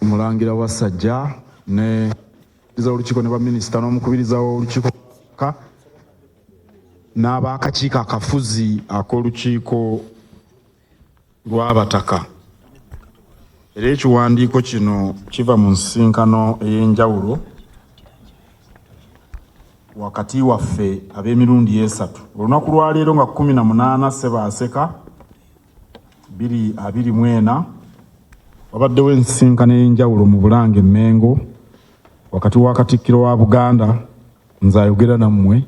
Omulangira Wassajja ne olukiiko ne baminisita n'omukubiriza w'olukiiko n'ab'akakiiko akafuzi ak'olukiiko lw'abataka. Era ekiwandiiko kino kiva mu nsisinkano ey'enjawulo wakati waffe ab'emirundi esatu. Olunaku lwaleero nga 18 Ssebaaseka 2024, wabaddewo ensisinkano ey'enjawulo mu Bulange Mmengo wakati wa Katikkiro wa Buganda, nze ayogera nammwe,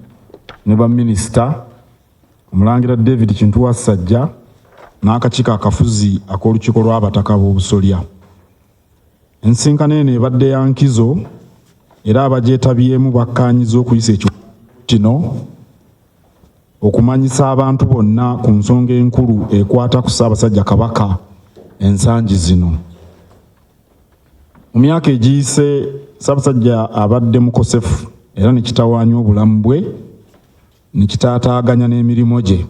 ne baminisita, Omulangira David Kintu Wassajja n'akakiiko akafuzi ak'olukiiko lw'abataka b'Obusolya. Ensisinkano eno ebadde ya nkizo era abagyetabyemu bakkaanyizza okuyisa ekiwandiiko kino okumanyisa abantu bonna ku nsonga enkulu ekwata ku Ssaabasajja Kabaka ensangi zino. Mu myaka egiyise, Ssaabasajja abadde mukosefu era ne kitawaanya obulamu bwe ne kitaataaganya n'emirimu gye.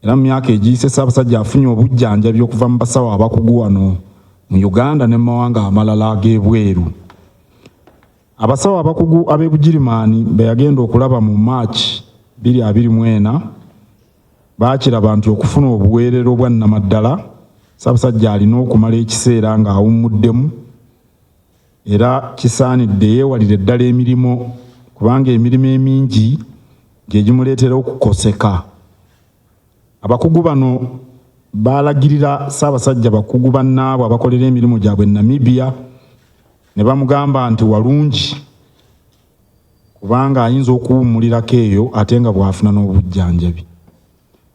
Era mu myaka egiyise, Ssaabasajja afunye obujjanjabi okuva mu basawo abakugu wano mu Uganda ne mu mawanga amalala ag'ebweru. Abasawo abakugu ab'e Bugirimaani be yagenda okulaba mu March 2024 baakiraba nti okufuna obuweerero bwa nnamaddala, Ssaabasajja alina okumala ekiseera ng'awummuddemu era kisaanidde yeewalire ddala emirimu kubanga emirimu emingi gye gimuleetera okukoseka. Abakugu bano baalagirira Ssaabasajja bakugu bannaabwe abakolera emirimu gyabwe e Namibia ne bamugamba nti walungi kubanga ayinza okuwummulirako eyo ate nga bw'afuna n'obujjanjabi.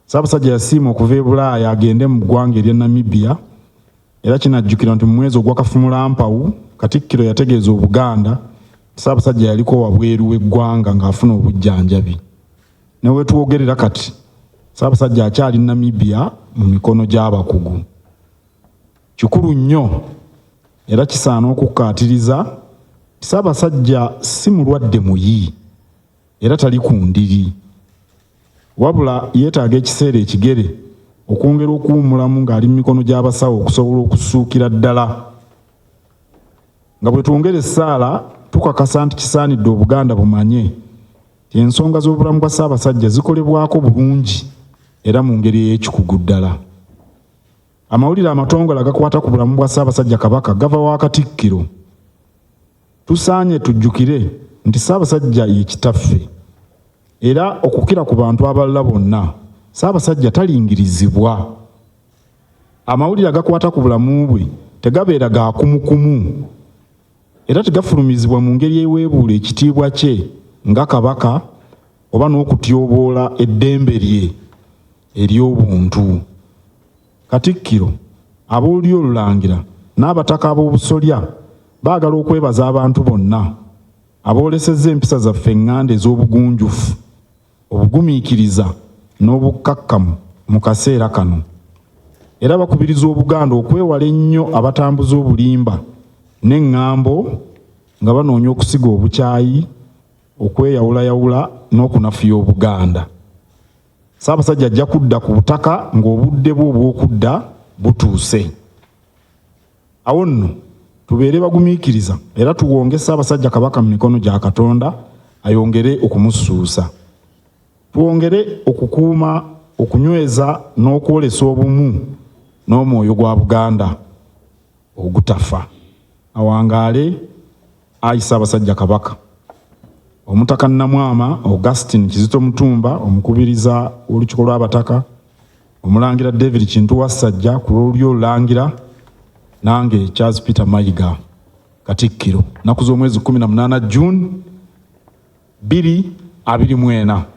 Ssaabasajja yasiima okuva e Bulaaya agende mu ggwanga erya Namibia era kinajjukirwa nti mu mwezi ogwa Kafumulampawu, Katikkiro yategeeza Obuganda nti Ssaabasajja yaliko wabweru w'eggwanga ng'afuna obujjanjabi. Ne wetwogerera kati, Ssaabasajja akyali Namibia mu mikono gy'abakugu. Kikulu nnyo era kisaana okukkaatiriza nti Ssaabasajja si mulwadde muyi era tali ku ndiri, wabula yeetaaga ekiseera ekigere okwongera okuwummulamu ng'ali mu mikono gy'abasawo okusobola okussuukira ddala. Nga bwe twongera essaala, tukakasa nti kisaanidde Obuganda bumanye nti ensonga z'obulamu bwa Ssaabasajja zikolebwako bulungi era mu ngeri ey'ekikugu ddala. Amawulire amatongole agakwata ku bulamu bwa Ssaabasajja Kabaka gava wa Katikkiro. Tusaanye tujjukire nti Ssaabasajja ye kitaffe era okukira ku bantu abalala bonna, Ssaabasajja talingirizibwa. Amawulire agakwata ku bulamu bwe tegabeera ga kumukumu era tegafulumizibwa mu ngeri eweebuula ekitiibwa kye nga Kabaka oba n'okutyoboola eddembe lye ery'obuntu. Katikkiro, ab'Olulyo Olulangira n'Abataka ab'Obusolya baagala okwebaza abantu bonna aboolesezza empisa zaffe eŋŋanda ez'obugunjufu, obugumiikiriza n'obukkakkamu mu kaseera kano. Era bakubiriza Obuganda okwewala ennyo abatambuza obulimba n'eŋŋambo nga banoonya okusiga obukyayi, okweyawulayawula n'okunafuya Obuganda. Ssaabasajja ajja kudda ku butaka ng'obudde bwe obw'okudda butuuse. Awo nno tubeere bagumiikiriza era tuwonge Ssaabasajja Kabaka mu mikono gya Katonda ayongere okumussuusa. Twongere okukuuma, okunyweza n'okwolesa obumu n'omwoyo gwa Buganda ogutafa. Awangaale ayi Ssaabasajja Kabaka. Omutaka Nnamwama Augustine Kizito Mutumba, omukubiriza w'Olukiiko lw'Abataka, Omulangira David Kintu Wassajja ku lw'Olulyo Olulangira, nange Charles Peter Mayiga, Katikkiro. Nnaku z'omwezi 18 June 2024.